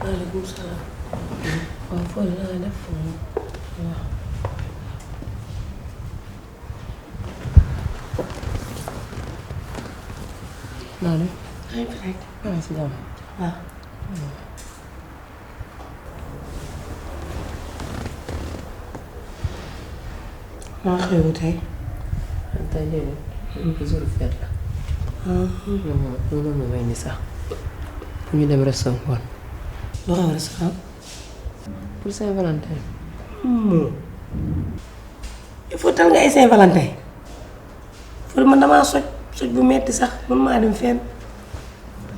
Waaleykum salaam. waaw foofu naa def waaw. naa def. maa ngi fi rek. maa ngi si jàmm. waaw. maa xewu tey. tey jii jour fête la. moom may ni sax. pour ñu dem restaurant ngoon. loo xam restaurant. pour Saint-Valentin. il faut tal nga ay Saint-Valentin. pour man damaa soj bu metti sax man maa dem fenn.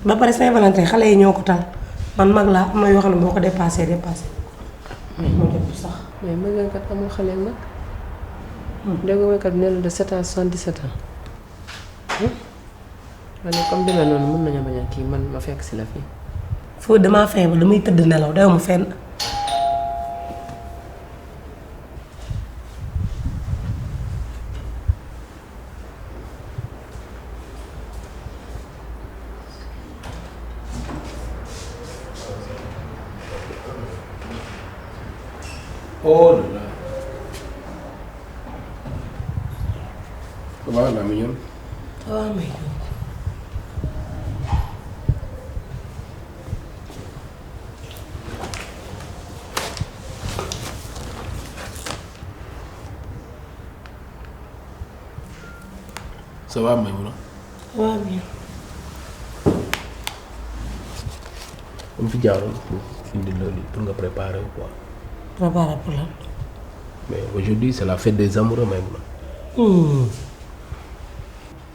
ba pare Saint-Valentin xale yi ñoo ko tal man mag laa am na yoo xam ne boo ko dépassé. moo jot sax. mais mag kat amul xale mag. dégg nga kat nee na de 7 ans 77 ans. ma ne comme demee noonu mën nañu bañ a kii man ma fekk si la fii. foo damaa feebar damay tëdd nelaw dew ma fenn. Oh là là. Ça va la mignonne? Ça va may jóg. Ça va Maïmouna? Ça va bien. On fi jaaroon pour indi la lii pour nga préparer quoi. Préparer pour lan. Mais aujourd'hui c'est la fête des amoureux Maïmouna.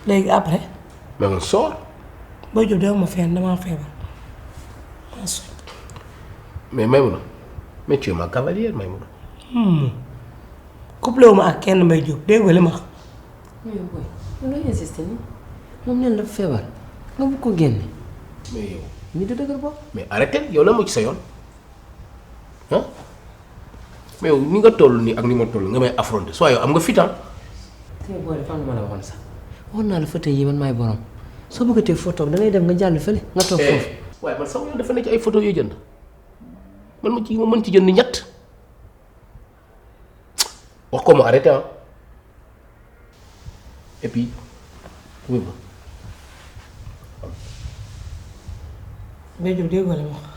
léegi après. Mais on sort. boo jóg dew ma fenn damaa feebar. maa soj. Mais Maïmouna, mais tu es ma cavalière Maïmouna. couplé wu ma ak kenn may jóg dégg nga li ma wax. mais booy looy insisté nii moom nee na dafa feebar nga bëgg ko génne. mais yow. nit da dëgër bopp. mais arrêtez yow la moo ci sa yoon ah mais yow ni nga toll nii ak ni ma toll nga may affronter soit yow am nga fitan. tey booy dafa am lu ma la waxoon sax waxoon naa la fauteuil yi man maay borom soo bëggatee foo toog da ngay dem nga jàll fële nga toog foofu. waaye man sama yoon dafa nekk ci ay photo yooyu jënd man ma mën ci jënd ñett wax ko ma arrêté ah et puis oui ma. boo jóg dégg nga li ma wax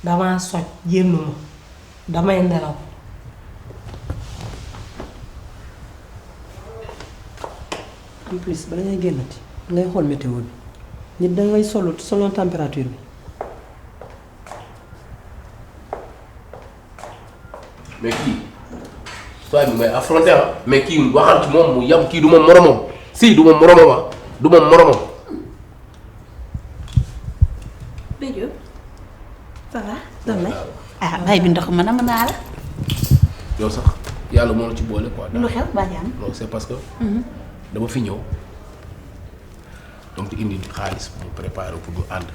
damaa soj jéem ma damay nelaw. en plus bala ngay génnati ngay xool météo bi nit da ngay solo selon température bi. mais kii soit bi may affronté ah mais kii waxal ci moom mu yam kii du ma moromam si du ma moromam ah du ma moromam. Bédio ça va doon lay ah bay bi ndox ma na mën naa la. yow sax yàlla moo la ci boole quoi. lu xew ba jàmm. non c'est parce que. dama fi ñëw donc di indi xaalis pour mu préparer pour ñu ànd.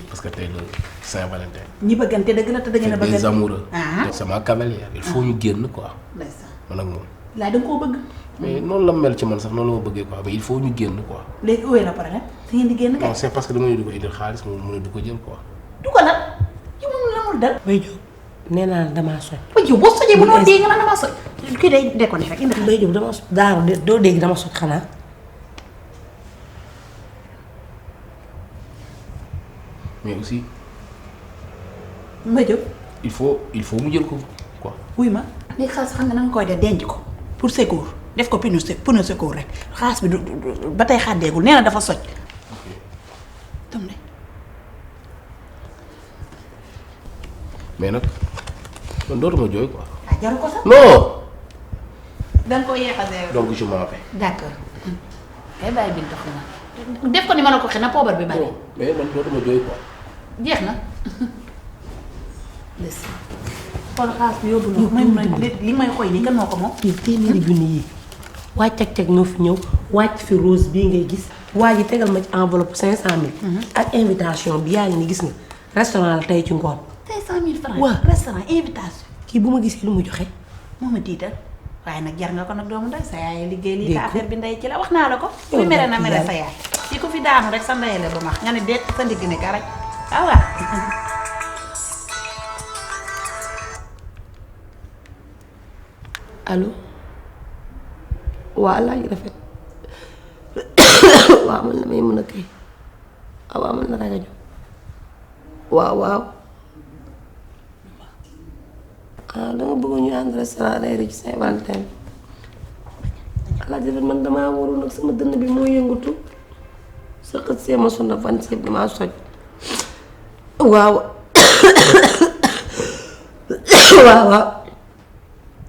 parce que tey la Saint-Valentin. ñi bëggante dëgg la te da ngeen a bëggante des amoureux. ah sama cavalière il faut ñu génn quoi. ndeysaan man ak moom. laay da nga koo bëgg. mais noonu la mel ci man sax noonu la ma bëggee quoi mais il faut ñu génn quoi. léegi ooyee la pare nag da ngeen di génn kay. non c'est parce que dama ñu di ko indil xaalis moom mu ne du ko jël quoi. du ko nag yow moom la mul dal. bay jóg nee naa la damaa soj. ba yow boo sojee bu noo dee nga man damaa soj kii day déconné rek indi xaalis. bay jóg dama soj daaru doo dégg dama soj xanaa. mais aussi Bédio il faut mu jël ko quoi. wuy ma léegi xaalis xam nga na nga koy def denc ko pour secours def ko pneu secours rek xaalis bi du ba tey xàddeegul nee na dafa soj. tam ne mais nag man dootuma jooy quoi. ah jaru ko sax. non. da nga koo yeexal donc je m'en vais. d'accord. kay bàyyi bi ndox ma def ko ni ma la ko xëy na poobar bi bari. mais man dootuma jooy quoi. jeex na. des xool xaalis bi yóbbu na may mun a li may xoy nii kan moo ko moom. kii téeméeri junni yi waa cag-cag ñoo fi ñëw wàcc fi rose bii ngay gis waa ji tegal ma ci enveloppe 500000. ak invitation bi yaa ngi ni gis nga restaurant la tey ci ngoon. 500000 francs. waaw restaurant invitation. kii bu ma gisee lu mu joxe. moo ma tiital waaye nag jar nga ko nag doomu ndey sa yaay liggéey lii te affaire bi ndey ci la wax naa la ko. yow mere na mere sa yaay. ci ku fi daanu rek sa ndey la bu max nga ne déet sa ndigg ne ka rek awa allo waa laaj rafet waaw man la may mën a kay waaw man la rajo waaw danga bëgg ñu ànd restaurant reer ci Saint-Valentin laaj rafet man damaa waru nag sama dënn bi moo yëngatu sa xët see ma sonn fan si damaa soj waaw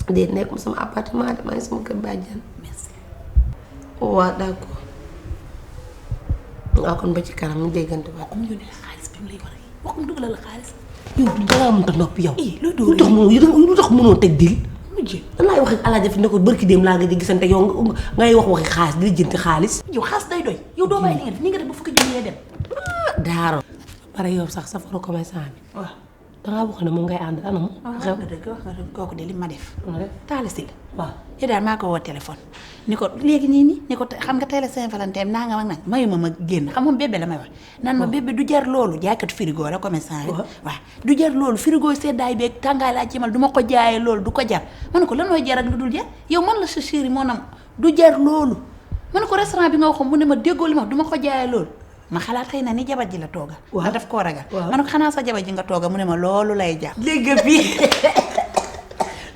déet nekk sama appartement de maa ngi sama kër bàjjan. merci. waaw d'accord. waaw kon ba ci kanam ñu déggante waat. mu yónnee la xaalis bi mu lay war a wax mu dugalal la xaalis. yow dangaa mënut a noppi yow. lu tax mënoo teg dil. mujj. lan laay wax ak Alaaji fi ne ko barki dem laa nga di gisante yow ngay wax waxi xaalis di jënti xaalis. yow xaalis day doy yow doo bàyyi li nga def ni nga def ba fukki junni dem. daaro. pare yow sax safaru commerçant bi. waaw. dangaa wax ne moom ngay ànd ana mu. wax nga dëgg wax nga dëgg kooku de li ma def. taali si la waaw. yow daal maa ko woo téléphone ni ko léegi nii ni ko xam nga tey la Saint-Valentin naa nga mag nag mayu ma génn xam moom bébé la may wax naan ma bébé du jar loolu jaaykatu frigo la commerçant yi waaw du jar loolu frigo seddaay beeg tàngaay laa ci mal du ma ko jaayee loolu du ko jar ma ne ko lan mooy jar ak lu dul jar yow man la sa chéri moo nam du jar loolu ma ne ko restaurant bi nga waxoon mu ne ma déggoo li ma wax du ma ko jaayee loolu ma xalaat xëy na ni jabar ji la tooga ma daf koo ragal ma ne ko xanaa sa jabar ji nga tooga mu ne ma loolu lay jar léegi bi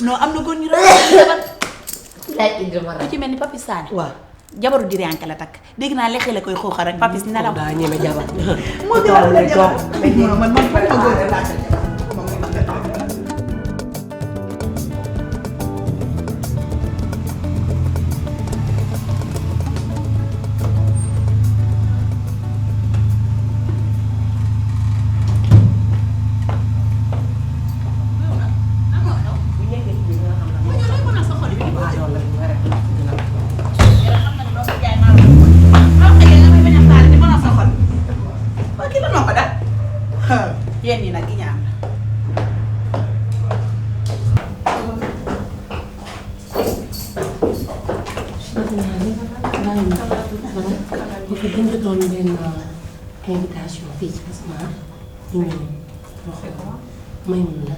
non am na góor ñu ragal laay indi ma ku ci mel ni Papis Sané. waaw jabaru diriyanke la takk dégg naa lexe la koy xooxa rek Papis nelaw. daa ñeme jabar. moo jabar la jabar man ma góor yéen ñi nag gi ñaam invitation fii ci Asma ñu ñëw may mun la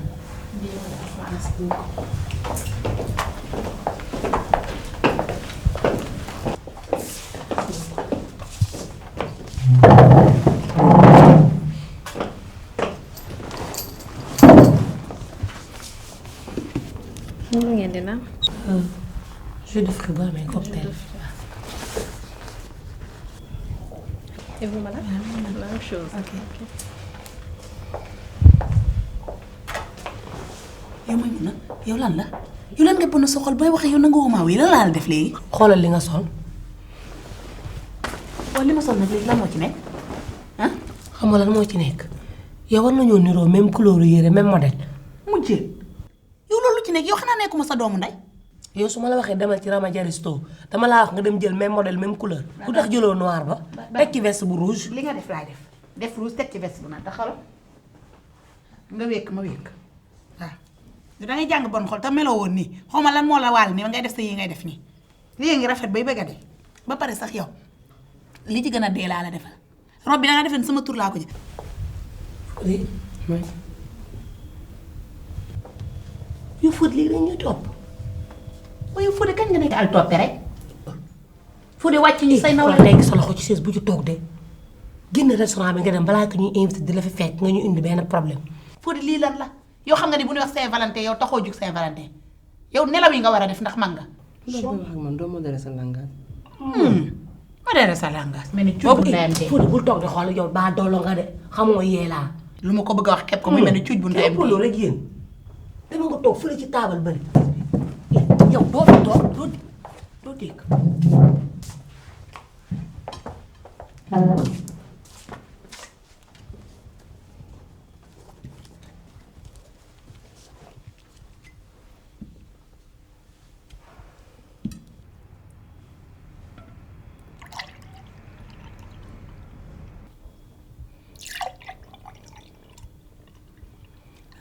jus de fruits ba amee cocktail. Et vous, madame? La même chose. ok yow ma ñu na yow lan la yow lan nga bëgg sa xol booy waxee yow nangu maa wi lan laa la def léegi. xoolal li nga sol. waaw li ma sol nag léegi lan moo ci nekk ah. xam nga lan moo ci nekk yow war nañoo niroo même couleur yére même modèle. mujjee yow loolu ci nekk yow xanaa nekkuma sa doomu ndey. yow su ma la waxee demal ci Ramadiaristo dama laa wax nga dem jël même modèle même couleur. ku tax jëloo noir ba. teg ci veste bu rouge. li nga def laay def rouge teg ci veste bu naan te xalo nga wékk ma wékk waaw. da ngay jàng bon xol te meloo woon nii xaw ma lan moo la waal nii ngay def sa yi ngay def nii lii ngi rafet bay bëgg a dee ba pare sax yow li ci gën a dee laa la defal rob bi da nga defee ni sama tur laa ko jël. oui mooy. yow Fodé léegi dañ ñuy topp. waaye Fodé kañ nga nekk al toppe rek Fodé wàcc ñi say naw la nekk sa loxo ci chaise bu ci toog de génn restaurant bi nga dem balaa ko ñuy invité di la fi fekk nga ñu indi benn problème. Fodé lii lan la yow xam nga ni bu ñuy wax Saint-Valentin yow taxoo jug Saint-Valentin yow nelaw yi nga war a def ndax man nga. loolu wax ak man doo modéré sa langage. modéré sa langage. mel ni cuuj bu ndeyam dee Fodé bul toog di xool yow baa doolo nga de xamoo yeelaa. lu ma ko bëgg a wax képp ko muy mel ni cuuj bu ndeyam dee loolu rek yéen dama nga toog fële ci taabal bëri yow doo fi toog doo dégg.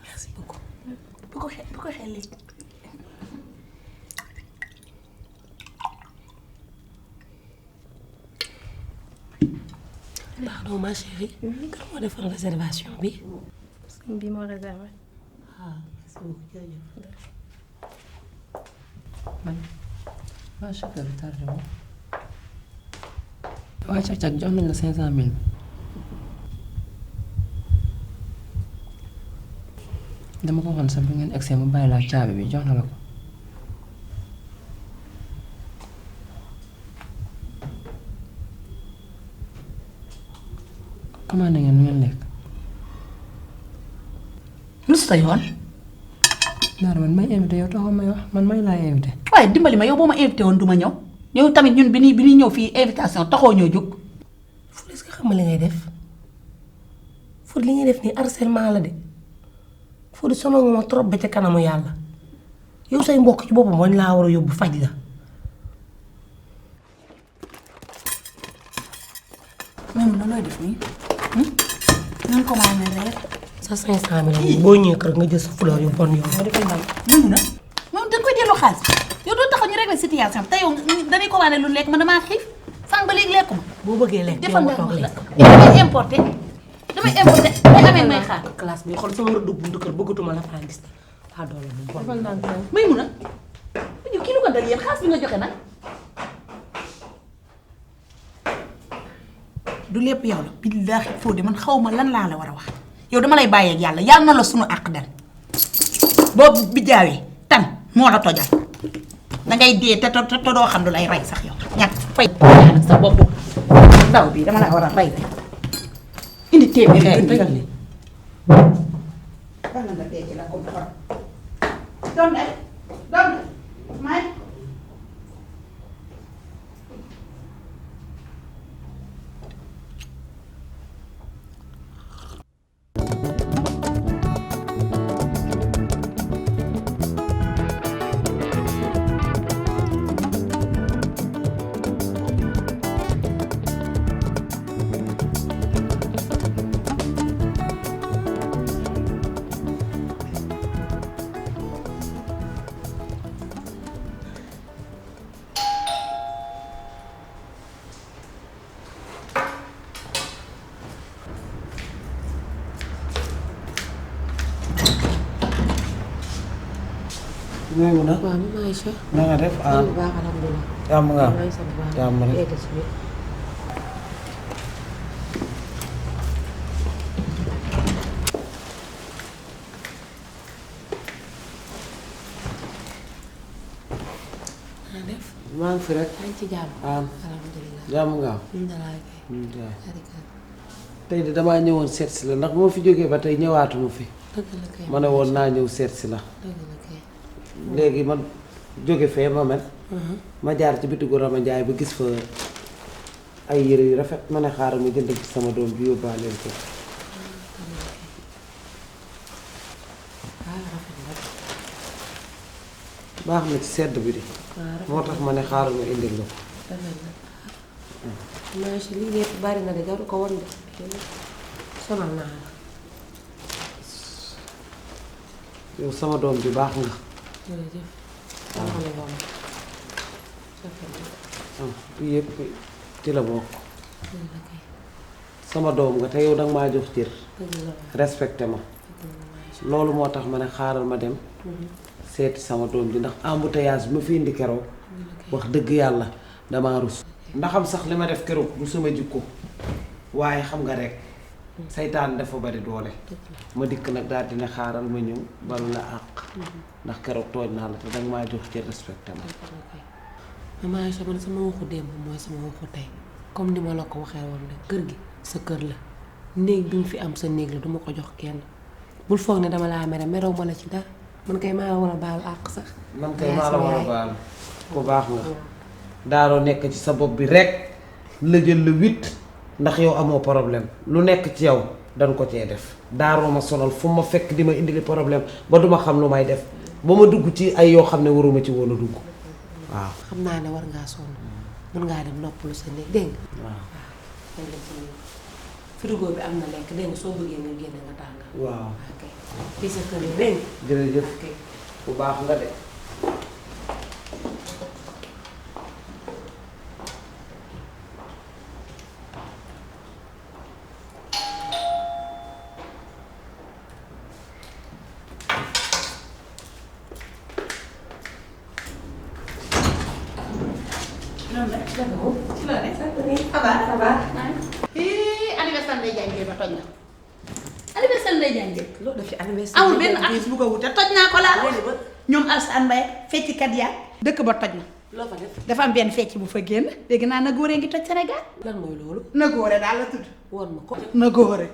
merci beaucoup bu ko xel léegi. pardon ma chérie. kan moo defal réservation bi. Sëñ bi moo réservé. ah merci beaucoup jërëjëf. man waa chauffeur bi tardé wu. waa càq-càq jox nañ la 500000. dama ko waxoon sax bi ngeen egsee mu bàyyi laa caabi bi jox na la ko. commandé ngeen nu ngeen lekk. lu sa yoon. Naar man may invité yow taxaw may wax man may laa invité. waaye dimbali ma yow boo ma invité woon du ma ñëw yow tamit ñun bi ñuy ñëw fii invitation taxoo ñoo jóg. Fodé est-ce que xam nga li ngay def Fodé li ngay def nii harcèlement la de Fodé sonal nga ma trop ba ca kanamu yàlla yow say mbokk ci boppam wañ laa war a yóbbu faj la. même la looy def nii. nan ko maa ne rek. sa 500000 boo ñëwee kër nga jël sa fleur yu bon yow. mënu na moom dañ koy delloo xaalis yow doo taxaw ñu régler situation te yow dañuy commandé lu lekk man damaa xiif sànq ba léegi lekku ma. boo bëggee lekk defal yow nga toog wax la lekk. damay importé day amee may xaar. classe bi xool sama rëdd buntu kër bëggatuma la faa gis waa doole bu bon. may mun a yow kii lu ko dal yéen xaalis bi nga joxe nag du lépp yow la billaahi Fodé man xaw ma lan laa la war a wax yow dama lay bàyyeeg yàlla yàlla na la sunu àq dal boobu bi jaawee tan moo la tojal dangay dee te doo xam du lay rey sax yow ñàkk fay nag sa bopp ndaw bi dama la war a rey rek indi téeméer bi danga nga dee ci la comme xor doom may Ngeen na waaw man Aïcha. na nga def ah bu baax alhamdulilah. jàmm nga am maa ngi sant bu baax. jàmm rek. Egg si biir. naa def. maa ngi fi rek maa ngi ci jàmm. ah alhamdulilah. jàmm nga am. alhamdulilah. tey de damaa ñëwoon seet si la ndax moo fi jógee ba tey ñëwaatuma fi dëgg la kay. ma ne woon naa ñëw seet si la dëgg la kay. léegi man jóge fee ma mel ma jaar ci bitigu Rama Njaay ba gis fa ay yére yu rafet ma ne xaaral ma jënd ci sama doom bi yóbbaaleel ko baax na ci sedd bi di moo tax ma ne xaaral ma indil la ko maa si lii lépp bari na de jaru ko woon de sonal naa la. yow sama doom bi baax nga jërëjëf. alhamdulilah. yëpp ci la bokk dëgg la kay. sama doom nga te yow danga maa jox cër dëgg la. respecté ma loolu moo tax ma ne xaaral ma dem seeti sama doom ji ndax embouteillage bi ma fi indi keroog wax dëgg yàlla damaa rus ndaxam sax li ma def keroog du sama jikko waaye xam nga rek saytaan dafa bari doole ma dikk nag daal dina xaaral ma ñëw balu la àq ndax keroog tooñ naa la te danga maa jox cër respecté ma maman Aïcha man sama waxu démb mooy sama waxu tey comme ni ma la ko waxee woon rek kër gi sa kër la néeg bi nga fi am sa néeg la duma ko jox kenn bul foog ne dama laa mere merew ma la ci dara man kay maa war a baal àq sax. man kay maa la war a baal ku baax nga daaroo nekk ci sa bopp bi rek la jël la 8 ndax yow amoo problème lu nekk ci yow dañ ko cee def daaroo ma sonal fu ma fekk di ma indili problème ba duma xam lu may def ba ma dugg ci ay yoo xam ne waruma ci woon a dugg waaw. xam naa ne war ngaa sonn mën ngaa dem noppalu sa néeg dégg nga. waaw dañ la ci frigo bi am na lekk dégg nga soo bëggee nga génne nga tàngal. waaw ok fii sa kër yi dégg nga. jërëjëf ok. bu baax nga de. ci la rek ça va. Anniversaire Ndeye Diagne ba toj na. Anniversaire Ndeye Diagne. loolu daf ci anniversaire. amul benn artiste bu ko wute toj naa ko laa ñoom Alsane Mbaye feccikat yaa dëkk ba toj na. loo fa def. dafa am benn fecc bu fa génn dégg naa na góore ngi toj Sénégal. lan mooy loolu. na góore daal la tudd. woon ma ko. na góore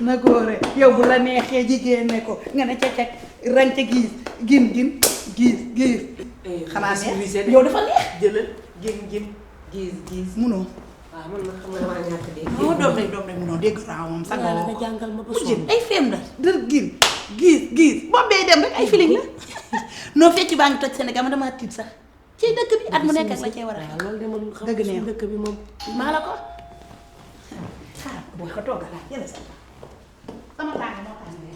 na góore yow bu la neexee jigéen ne ko nga ne cecek rang ca gin xanaa neex yow dafa neex. jëlal gis. munoo. waaw man nag xam nga damaa ñàkk dégg. moo doom rek munoo dégg naa moom sax nga jàngal ma ba sonn. ay feem la dër gis boobu day dem rek ay feeling la noo fecc baa ngi toj Sénégal ma damaa tiit sax ci dëkk bi at mu nekk ak la cee war a xew. loolu de man xam dëgg neex dëkk bi moom. maa la ko booy ko toggal laa jëlee sama tàng moo tàng ne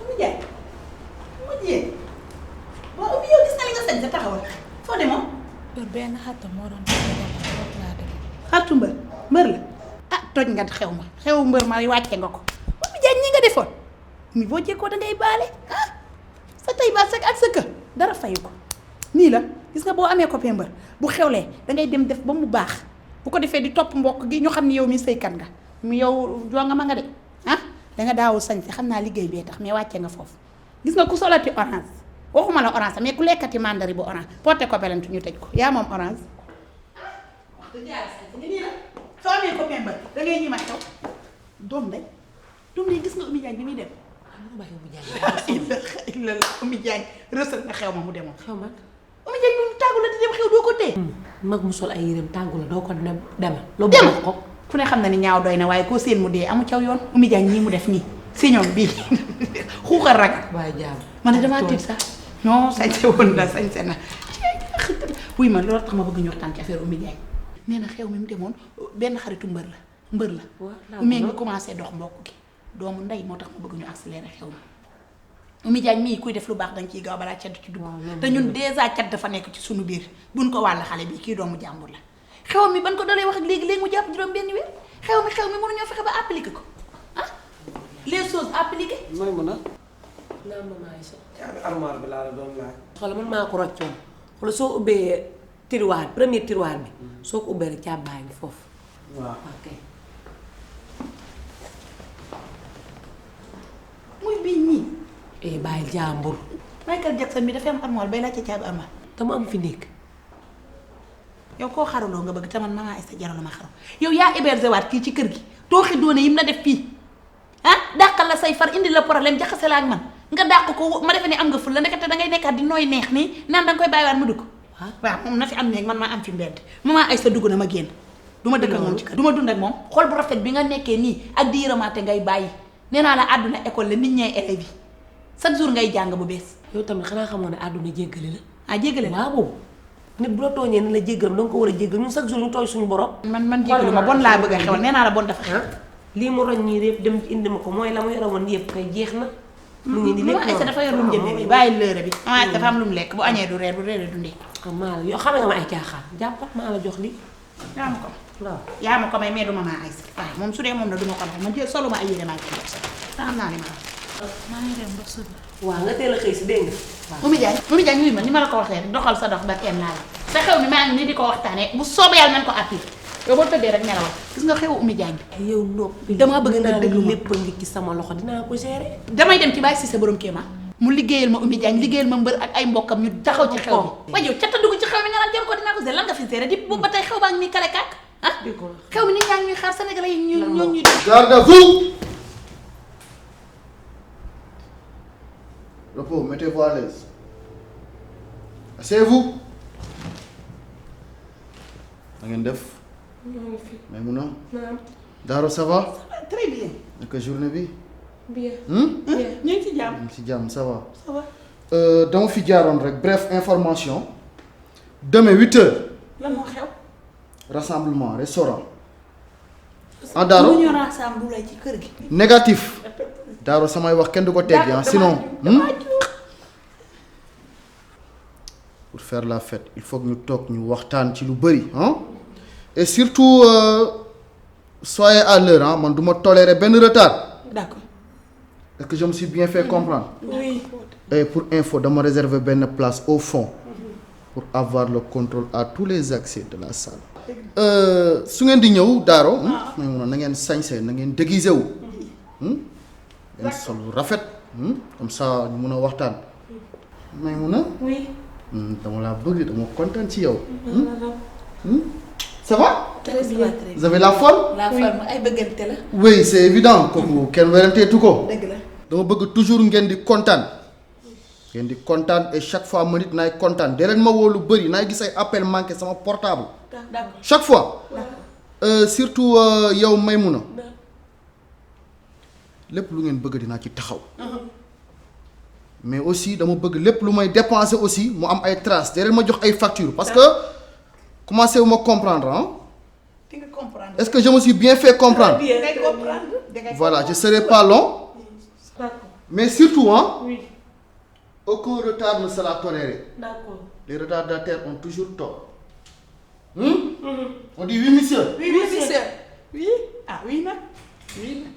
mu jee waaw ubbi yow gis nga li nga sañ sa taxawal foo demoon benn xatam moo doon laa dem. xartu mbër la ah toj nga xew mbër ma wàcce nga ko ubbi jaaj ñi nga defoon mi boo jekkoo da ngay baale ah sa tey ba ak sa kër dara fayu ko nii la gis nga boo amee copain mbër bu xewlee dangay dem def ba mu baax bu ko defee di topp mbokk gi ñu xam ni yow mi sëykat nga mi yow joo nga ma nga de ah danga daawul sañ si xam naa liggéey bee tax mais wàcce nga foofu gis nga ku solati orange waxuma la orange mais ku lekkati mandari bu orange porté ko belentu ñu tëj ko yaa moom orange soo amee copain mbër dangay ñi ma xew doom day gis nga Oumy Diagne bi muy dem la Oumy Diagne rësal na xew ma mu demoon xew ma. Oumy Diagne moom tàggu la di dem xew doo ko téye mag mu sol ay yéreem tàggu la doo ko demal. loo dem bëgg ko. ku ne xam na ni ñaaw doy na waaye koo seen mu dee amu caw yoon Oumy Diagne nii mu def nii siñoom bii xuuxal ragal waaye jaam. man ne damaa tiit sax non sañse woon na sañse na wuy ma loolu tax ma bëgg ñu waxtaan ci affaire Oumy Diagne nee na xew mi mu demoon benn xaritu mbër la Oumy ngi commencé dox mbokk gi doomu ndey moo tax ma bëgg ñu accéléré xew mi Oumy Diagne mii kuy def lu baax danga ciy gaaw balaa cadd ci dugg te ñun dèjà cadd dafa nekk ci suñu biir buñ ko wàll xale bi kii doomu jàmbur la xew mi ban ko dalee wax ak léegi mu jàpp juróom benn weer xew mi mënuñoo fexe ba appliqué ko ah les choses appliquées. mooy mun a. naam ma maay so. caabi armoire bi laa la doon laaj. xoolal man maa ko roccoon xoolal soo ubbee tiroir premier tiroir bi soo ko ubbee rek caabi baa ngi foofu. waaw ok. muy bii ñii. bàyyi jàmbur. Michael Jackson bi dafay am armoire bay laajte caabi armoire. te mu am fi nekk. yow koo xaruloo nga bëgg te man maman Aïssa jaralu ma xaru yow yaa hébergé waat kii ci kër gi tooxi doone yim la def fii ah dàqal la say far indi la problème jaxase la ak man nga dàq ko ma defe ne am nga ful la ndekete dangay nekkaat di nooy neex nii naan danga koy bàyyiwaat mu dugg waaw moom na fi am néeg man maa am fi mbedd maman Aïssa dugg na ma génn du ma dëkk ak moom ci kër du ma dund ak moom xol bu rafet bi nga nekkee nii ak di yërëmaate ngay bàyyi nee naa la àdduna école la nit ñay élèves yi chaque jour ngay jàng bu bees yow tamit xanaa xamoon ne àdduna jéggale la. ah jéggale la waaw boobu nit bu la tooñee ni la jéggal danga ko war a jéggal ñun chaque jour ñu tooñ suñu borom. man jéggalu ma bon laa bëgg a xewal nee naa la bon dafa xew lii mu roñ ñii yëpp dem indi ma ko mooy la mu yore woon yëpp kay jeex na. mu ngi nii lépp Aïssa dafa yor lu mu jëndee bi bàyyi lëre bi maman Aïssa dafa am lu mu lekk bu añee du reer bu reeree du ndékki maa la yoo xam nga ma ay caaxaan jàppat maa la jox lii. yaa ma ko waaw yaa ma ko may mais du maman Aïssa waaw moom su dee moom la du ma ko laaj man jël solo ma ay yére maa ngi ciy def sax xam naa li ma la maa ngi dem ndox suba. waaw nga teel a xëy si dégg nga. Oumy Diagne wuy ma ni ma la ko waxee rek doxal sa dox ba kenn laa la sa xew mi maa ngi nii di ko waxtaanee bu soobee yàlla nañ ko appliqué yow boo tëddee rek nelawal gis nga xewu Oumy Diagne bi yow noppi damaa bëgg nga déglu ma lépp ngi ci sama loxo dinaa ko gérer. damay dem ci bàyyi si sa borom kéema mu liggéeyal ma Oumy Diagne liggéeyal ma mbër ak ay mbokkam ñu taxaw ci xew bi waaye yow ca dugg ci xew mi nga naan jar ko dinaa ko gérer lan nga fi gérer di boobu ba tey xew baa ngi nii kale kaak ah xew mi nit ñaa ngi ñuy xaar sénégalais yi ñoo ñuy Garde à vous. Repos, mettez-vous à l'aise. Asseyez-vous. Na ngeen def. Maïmouna. Daro ça va. très bien. naka journée bi. bien. ñu ngi ci jàmm. ñu ngi ci jàmm ça va. ça va. dama fi jaaroon rek bref information. demain 8h. lan moo xew. rassemblement restaurant. ah Daro ñu rassembler ci kër gi. négatif. Daro samay wax kenn du ko teggi ah sinon. pour faire la fête il faut que ñu toog ñu waxtaan ci lu bëri ah. et surtout soyez à l'heure ah man du ma tolérer benn retard. d'accord. est-ce que je me suis bien fait comprendre. oui. Et pour info, dama réserver benn place au fond pour avoir le contrôle à tous les accès de la salle. su ngeen di ñëw Daaro. may mun a na ngeen sañse na ngeen déguisé wu. ngeen sol lu rafet. comme ça ñu mun a waxtaan. may mun a. oui. dama laa bëgg dama kontaan ci yow. ça va. très bien vous avez la forme. la forme ay bëggante la. oui c'est évident kooku kenn weranteetu ko. dëgg la. dama bëgg toujours ngeen di kontaan. ngeen di kontaan et chaque fois ma nit naay kontaan de leen ma woo lu bëri naay gis ay appel manqué sama portable. d'accord chaque fois. surtout yow Maymuna lépp lu ngeen bëgg dinaa ci taxaw. mais aussi dama bëgg lépp lu may dépenser aussi mu am ay traces de leen ma jox ay factures parce que commencé wu ma comprendre ah. di nga comprendre. est-ce que je me suis bien fait comprendre. di ngay comprendre. voilà je serai pas long. mais surtout ah. oui. aucun retard ne sera toléré. d'accord. Les retardataires ont toujours tort. On dit oui, monsieur. oui monsieur. oui ah oui nag oui nag.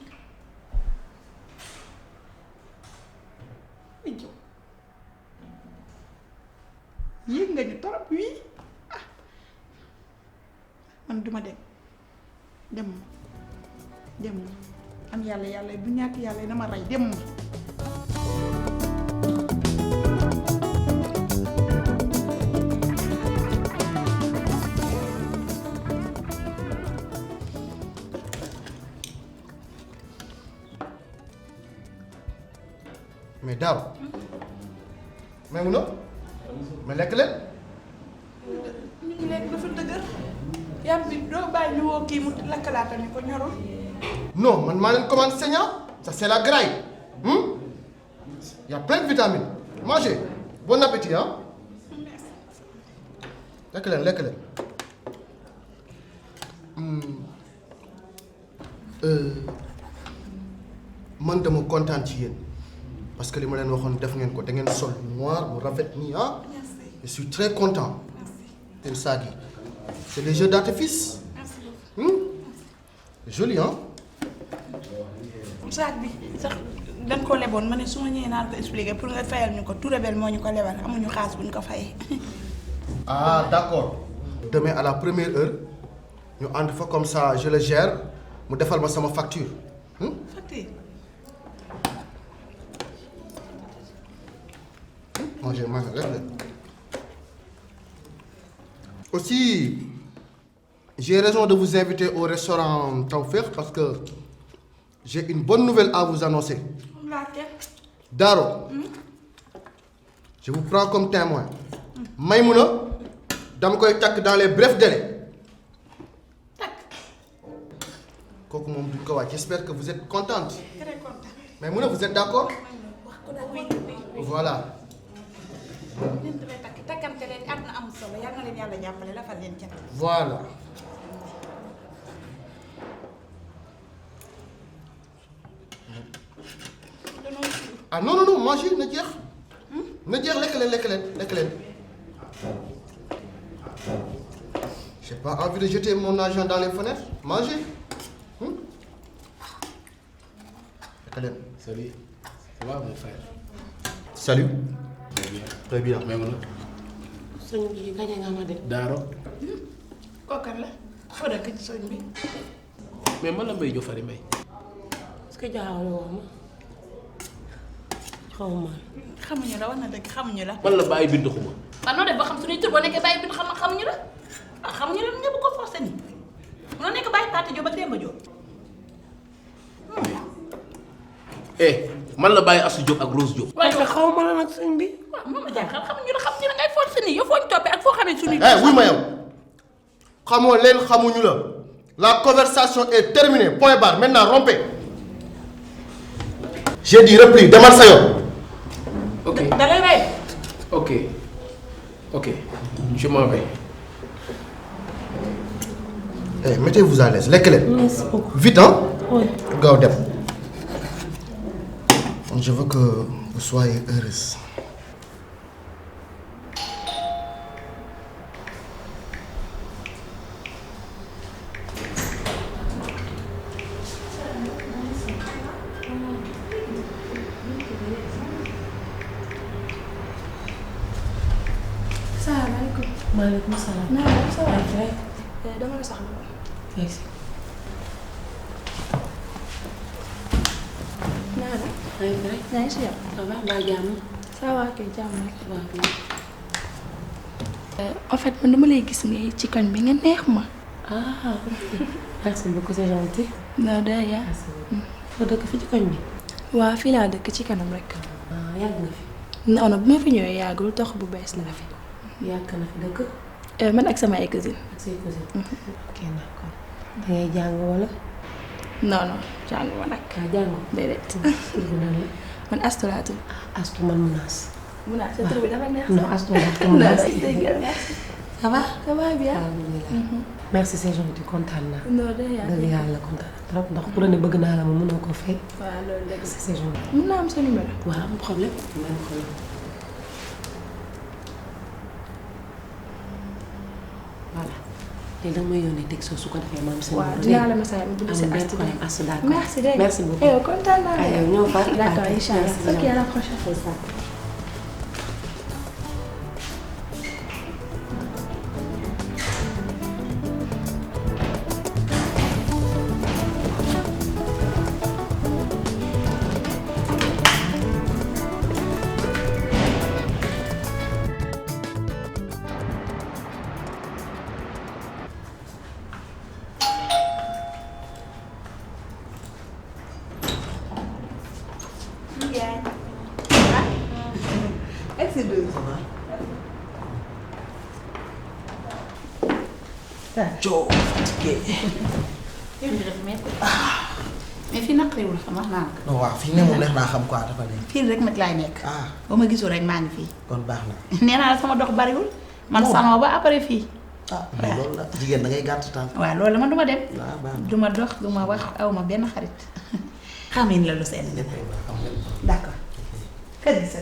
yéeg nga ñu torop oui ah man duma dem am yàlla bu ñàkk yàlla na ma rey dem ma. mais Daaw. mais mun na. mais lekk leen. ñu ngi lekk dafa dëgër yàpp bi doo bàyyi ñu woo kii mu lakkalaata ni ko ñorul. non man maa leen commande saignant ça c'est la graille. Il y a plein de vitamines. Mangez. Bon appétit hein. lekk leen. man dama kontaan ci yéen parce que li ma leen waxoon def ngeen ko da ngeen sol noir bu rafet nii ah. je suis très content. seen saag yi c'est des jeux d'artifice. joli hein. saag bi sax dañ ko leboon ma ne su ma ñëwee naan ko expliquer pour nga fayal ñu ko tout rebelle moo ñu ko lebal amuñu xaas bu ñu ko fayee. ah d'accord. demain à la première heure ñu ànd fa comme ça je le gère mu defal ma sama facture. facture. Mangez. Aussi, j'ai raison de vous inviter au restaurant Tawfekh parce que j'ai une bonne nouvelle à vous annoncer. Daro, je vous prends comme témoin. Maïmouna, dama koy takk dans les brefs délais. Kooku moom duñ ko waaj. J'espère que vous êtes contente. Très content. Maïmouna, vous êtes d'accord? Voilà. leen damay takkante leen àdduna amul solo yal na leen yàlla jàppale la fa leen ca. Voilà. ah non mangez na jeex. lekk leen. J'ai pas envie de jeter mon argent dans les fenêtres. Mangez. lekk leen. Salut. Ça va mon frère? Salut. Très bien. Même là. sëñ bi gañe nga ma de. Daaro. kooku la foo dëkk ci sëñ bi. mais man la Mbaye Diofary Mbaye. est-ce que jaawale woo ma xaw ma. xamuñu la war na dëgg xamuñu la. man la Baye Bintu Xuma. man noo def ba xam suñuy tur boo nekkee Baye Bintu xamuñu la ah xamuñu la ñëpp ko forcé nii munoo nekk Baye Paate Diop ak Demba Diop. man la Baye Assou Diop ak Rose Diop. waaye xaw ma la nag sëñ bi. waaw moom la jaaxal xamuñu la ngay forcé nii yow foo ñu toppee ak foo xamee suñuy. wuy ma yow xamoo leen xamuñu la la conversation est terminée point barre maintenant rompez. j'ai dit repli demal sa yoon. ok da lay rey. ok je m'en vais. mettez-vous à l'aise lekk leen. merci beaucoup. vite hein. oui. gaaw dem. je veux que vous soyez heureuse. maaleykum salaam. naa ça va. Rek. dama la soxla woon. Merci. naa la. Rek. yaa ngi si yow. Ça va mbaa jàmm. ça va kay jàmm rek. waaw. en fait man dama lay gis ngay ci koñ bi nga neex ma. Ah, merci beaucoup, c'est gentil. non de yaa. Foo dëkk fi ci koñ bi. waa fii laa dëkk ci kanam rek. Ah, yàgg nga fi. non non bu ma fi ñëwee yàggul tox bu bees laa fi. Yàgg na fi dëkk. man ak sama ay cousine. Ak say cousine. Ok, d'accord. Da ngay jàng wala. non non jàng ma nag. Ah, jàng. déedéet. Tur bi nan la. man Astu laa tudd. Astu man Munaas. Munaas sa tur bi dafa neex. Non, Astu Munaas. merci. Ça va? ça va bien. Alhamdulillah. Merci, c'est gentil, kontaan naa. non de yaa. Dëgg yàlla kontaan naa trop ndax ku la ne bëgg naa la ma mënoo ko fay. waaw loolu dëgg Merci, c'est gentil. mën naa am sa numéro. waaw am problème. Am problème. Voilà. Léegi danga may yónnee texto su ko defee ma am sa numéro. waaw dinaa la message mu bind si amul benn Astu. problème Astu d'accord. merci dégg nga. Merci beaucoup. yow kontaan naa Allez, ñëw fa. d'accord inchallah. Merci, ok à la prochaine. c'est ça. Joo fatigué. yow di def métti. mais fii naqariwul xam wax naa ko. non waaw fii ne moom neex naa xam quoi dafa nekk. fii rek nag laay nekk. ah ba ma gisul rek maa ngi fii. kon baax na. nee naa la sama dox bariwul. man salon ba après fii. ah mais loolu la jigéen da ngay gàtt tànk. waaw loolu la man du ma dem. waaw baax na. du ma dox du ma wax aw ma benn xarit. xamee ni la lu seen lépp ay baax xam nga. d'accord. kër gi sa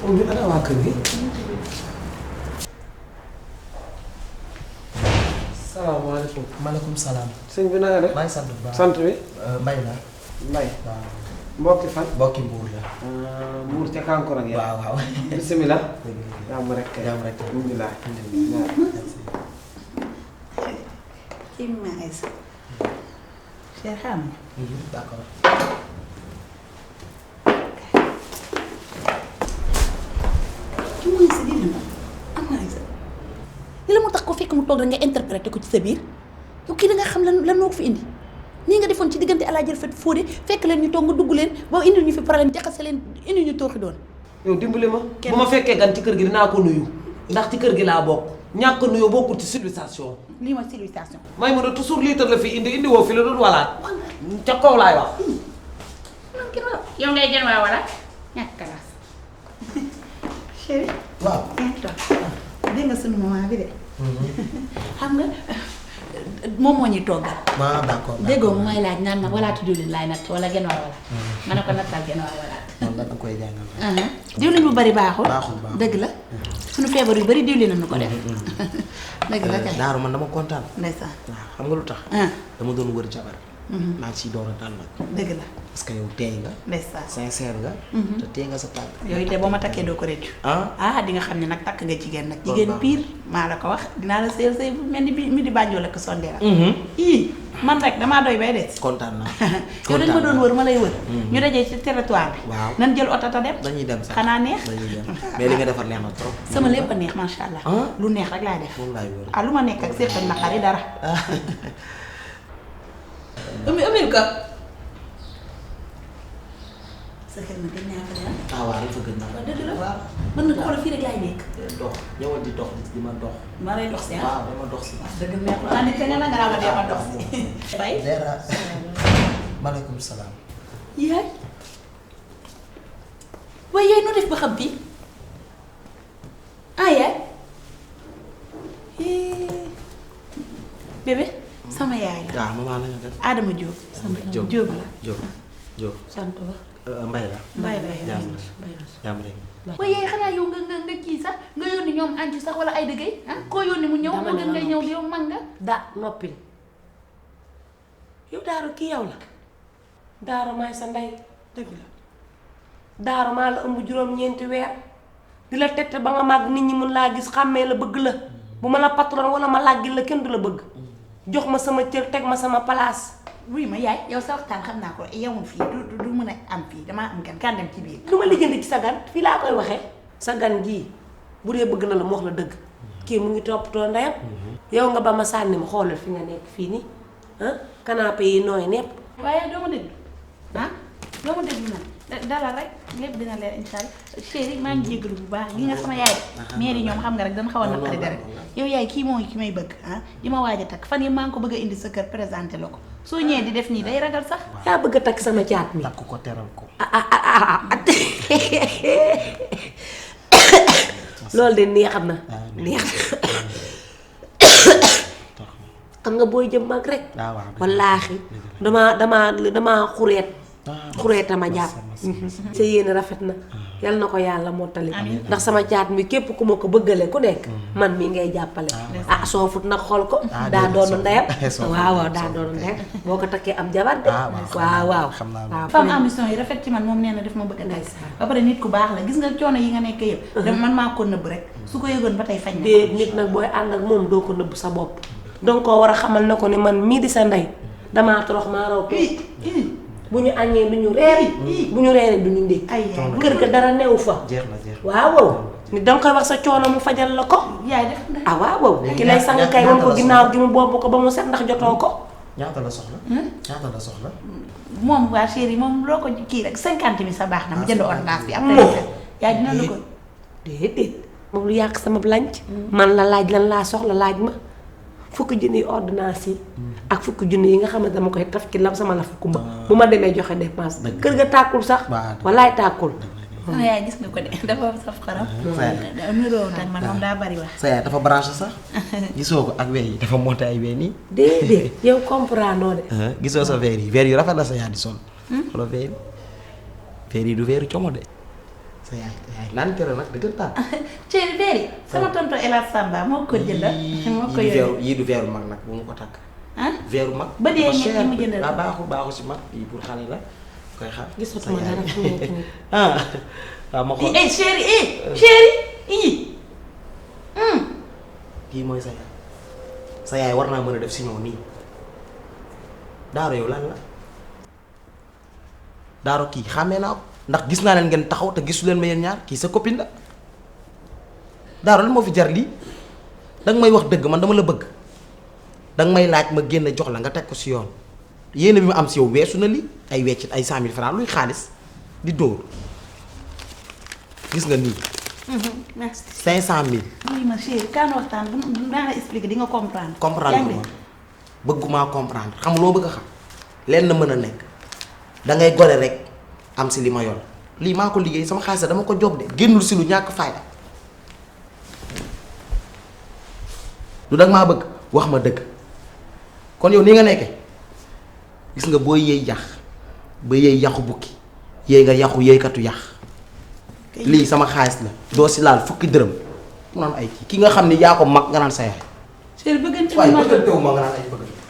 Moom ñu ana waa kër gi. salaamaaleykum. maaleykum salaam. Sëñ bi na nga def. maa ngi sant bu baax. sant bi. Mbay la. Mbay. waaw. Mbokki fan. mbokki mbuur la. Mbuur ca Kankourang ya. waaw waaw. Bismillah. dëgg la. jàmm rek kay. jàmm rek. alhamdulilah. kii bi maa ngi sa. Cheikh xam nga. d'accord. kii mooy sa diine moom am naa sa. li la moo tax ko fekk mu toog rek nga interprété ko ci sa biir yow kii da nga xam lan moo ko fi indi nii nga defoon ci diggante El Hadj Rafet Fodé fekk leen ñu toog nga dugg leen ba indi ñu fi problème jaxase leen indi ñu tooxi doon. yow dimbali ma. bu ma fekkee gan ci kër gi dinaa ko nuyu. ndax ci kër gi laa bokk. ñàkk nuyoo bokkul ci civilisation. lii mooy civilisation. may mën a toujours litre la fi indi woo fi la doon walaat. ca kaw laay wax. yow ngay gën waa wala ñàkk kalaas. chéri. waaw. yaa ngi toog. dégg nga sunu maman bi de. xam nga moom moo ñuy toggal. waaw d'accord. déggoo mu may laaj naan ma walaatu diwlin laay natt wala genn waa walaat. ma ne ko nattal genn waa walaat. man da nga koy jàngal. diwlin bu bari baaxul. baaxul. dëgg la. suñu feebar yu bari diwlin nañu ko def. dëgg la kay. Daaru man dama kontaan. ndeysaan. waaw xam nga lu tax. dama doon wër jabar. maa ngi siy door a dal nag. dëgg la. parce que yow teey nga. ndeysaan. sincère nga. te teey nga sa tànk. yooyu te boo ma takkee doo ko réccu. di nga xam ne nag takk nga jigéen nag. jigéen pire maa la ko wax dinaa la sëyal sëy bu mel ni bi mi di bànjoo ak sondeel. ii man rek damaa doy bay des. kontaan naa. yow dañ ma doon wër ma lay wër. ñu dajee ci territoire bi. waaw nan jël oto ta dem. dañuy dem sax xanaa neex. dañuy dem mais li nga defar neex na trop. sama lépp a neex macha allah. lu neex rek laay def. moom laay wër. lu ma nekk ak seet ak naqari dara. ëmbil ko. sa xel na gën naa fa dara. waaw dafa gën naa. waaw dëgg la waaw. mën nga xoolal fii rek laay nekk. dox ñëwal di dox di ma dox. maa lay dox si ah. waaw dama dox si. dëgg neexul naa ne nga naa ma dee ma dox si. bay. dara. maaleykum salaam. yaay. waaye yaay noo def ba xam fii. yaay. bébé. sama yaay la. waaw maman na nga def. Adama Diop. sant Diop Diop la. Diop. sant ba. Mbaye la. Mbaye la jàmm rek. waaye yaay xanaa yow nga kii sax nga yónni ñoom anci sax wala ay dëggee koo yónni mu ñëw moo gën ngay ñëw yow mag nga noppil yow Daaro kii yow la Daaro maay sa ndey dëgg la Daaro maa la ëmb juróom-ñeenti weer di la tette ba nga màgg nit ñi mun laa gis xàmmee la bëgg la bu ma la patron wala ma làggil la kenn du la bëgg jox ma sama cër teg ma sama place. wuy ma yaay yow sa waxtaan xam naa ko yemul fii du mën a am fii damaa am gan kan dem ci biir. lu ma lijjanti ci sa gan fii laa koy waxee sa gan gii bu dee bëgg na la mu wax la dëgg kii mu ngi toppatoo ndeyam yow nga ba ma sànni ma xoolal fi nga nekk fii nii canapé yi nooy nepp. waaye doo ma déglu doo ma déglu nag dalal rek lépp dina leer incha allah chéri maa ngi jégalu bu baax gi nga sama yaay mère yi ñoom xam nga rek dana xaw a naqari dara yow yaay kii mooy ki may bëgg di ma waaj a takk fan yi maa ngi ko bëgg a indi sa kër présenté la ko soo ñëwee di def nii day ragal sax. yaa bëgg a takk sama caat mi. takk ko teral ko. loolu de neexam na neex xam nga booy jëm mag rek. wallaahi damaa xureeta ma jàpp. sa yéene rafet na yal na ko yàlla mottali ndax sama caat mi képp ku ma ko bëggale ku nekk man mi ngay jàppale soofut nag xool ko daa doonu ndeyam waaw daa doonu ndeyam boo ko takkee am jabar de waaw femme ambition yi rafet ci man moom nee na def ma bëgg a nekk ba pare nit ku baax la gis nga coono yi nga nekk yëpp dama man maa ko nëbb rek su ko yëgoon ba tey fañ na de nit nag booy ànd ak moom doo ko nëbb sa bopp donc koo war a xamal na ko ne man mii di sa ndey damaa torox maa raw bu ñu añee du ñu reer bu ñu reeree du ñu ndékk kër ga dara newu fa waaw nit danga koy wax sa coono mu fajal la ko yaay def na waaw ki lay sang kay woon ko ginnaaw gi mu boobu ko ba mu set ndax jotoo ko ñaata la soxla moom waa chéri moom loo ko kii rek 50 000 sa baax na mu jënd ordonnance bi après yaay dina la ko déedéet moom lu yàq sama lanc man la laaj lan laa soxla laaj ma fukki junni ordonnance yi ak fukki junni yi nga xam ne dama koy taf ci lam sama la kumba bu ma demee joxe dépense kër ga tàkkul sax walaay tàkkul sama yaay gis nga ko de dafa saf xaram nuroo tak man moom daa bari wax sa yaay dafa branché sax gisoo ko ak weer yi dafa monté ay weer nii déedéet yow comprendre de gisoo sa weer yi rafet la sa yaay di sol xoolal weer yi du weeru como de sa yaay lan tere nag dëggantaan chéri weer yi sama tonton Ela Samba moo ko jëndal moo ko yore yii du weeru mag nag bu mu ko takk weeru mag ba dee ñi mu jëndal baaxul si mag yii pour xale la koy xaar gisatuma dara fu nekk nii waaw ma xool chéri kii mooy sa yaay war naa mën a def si ñëw nii Daaro yow lan la Daaro kii xàmmee naa ko ndax gis naa leen ngeen taxaw te gisu leen ma yéen ñaar kii sa copine la Daaro lan moo fi jar lii danga may wax dëgg man dama la bëgg danga may laaj ma génn jox la nga teg ko si yoon yéene bi ma am si yow weesu na lii ay weccit ay 100 000 francs luy xaalis di dóor gis nga nii. merci 500 000. oui ma chérie kaan waxtaan bu naa la expliquer di nga comprendre. comprendre ma bëgguma comprendre xam loo bëgg a xam leen na mën a nekk da ngay gore rek am si li ma yor lii maa ko liggéey sama xaalis dama ko job de génnul si lu ñàkk fayda lu danga maa bëgg wax ma dëgg kon yow nii nga nekke gis nga boo yëy yax ba yëy yaxu bukki yëy nga yaxu yëykatu yax lii sama xaalis la doo si laal fukki dërëm mu naan ay ki nga xam ni yaa ko mag nga naan sa yaay chérie bëggante waaye bëggantewu ma nga naan ay bëggante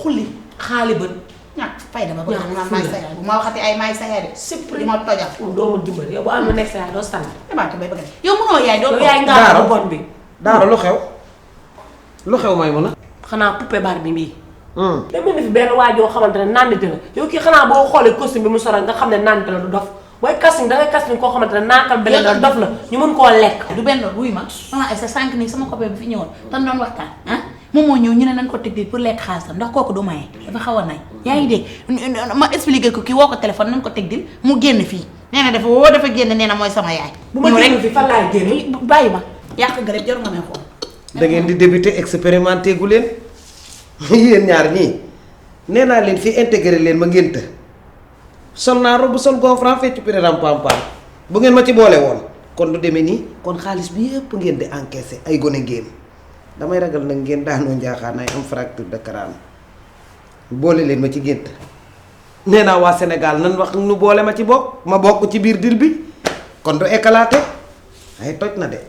xulli xaali bët ñàkk fay dama bëgg naan maay sa yaay bu ma waxati ay maay sa yaay de di ma tojal doo ma dimbali yow bu am lu nekk sa yaay doo sant demaate bay bëgg yow mënoo yaay doo yaay nga bon bi Daara lu xew may mun a xanaa poupée Barbie bii dama ne fi benn waajoo xamante ne nandite la yow kii xanaa boo xoolee costume bi mu soro nga xam ne nandite la du dof booy casting dangay casting koo xamante ne naakal beneen la dof la ñu mën koo lekk du benn loolu wuy ma maman ay sa sànq nii sama copain bi fi ñëwoon tan doon waxtaan moom moo ñëw ñu ne nañ ko teg pour lekk xaalisam ndax kooku du maye dafa xaw a nay yaa ngi dégg ma expliqué ko kii woo ko téléphone nañ ko teg dil mu génn fii nee na dafa génn nee na mooy sama yaay bu ma génn fi fan laay génn bàyyi ma yàq nga rek jaru nga may xool da ngeen di débuter expérimenté gu leen yéen ñaar ñii nee naa leen fii intégré leen ma ngeen të sol naa robu sol gonfran fecc pireram pam pam bu ngeen ma ci boole woon kon du demee nii kon xaalis bi yëpp ngeen di encaissé ay gone ngeen damay ragal nag ngeen daanoo njaaxaan ay am fracture de crâne boole leen ma ci gént nee naa waa Sénégal nan wax nu boole ma ci bokk ma bokk ci biir dil bi kon du éclaté ay toj na de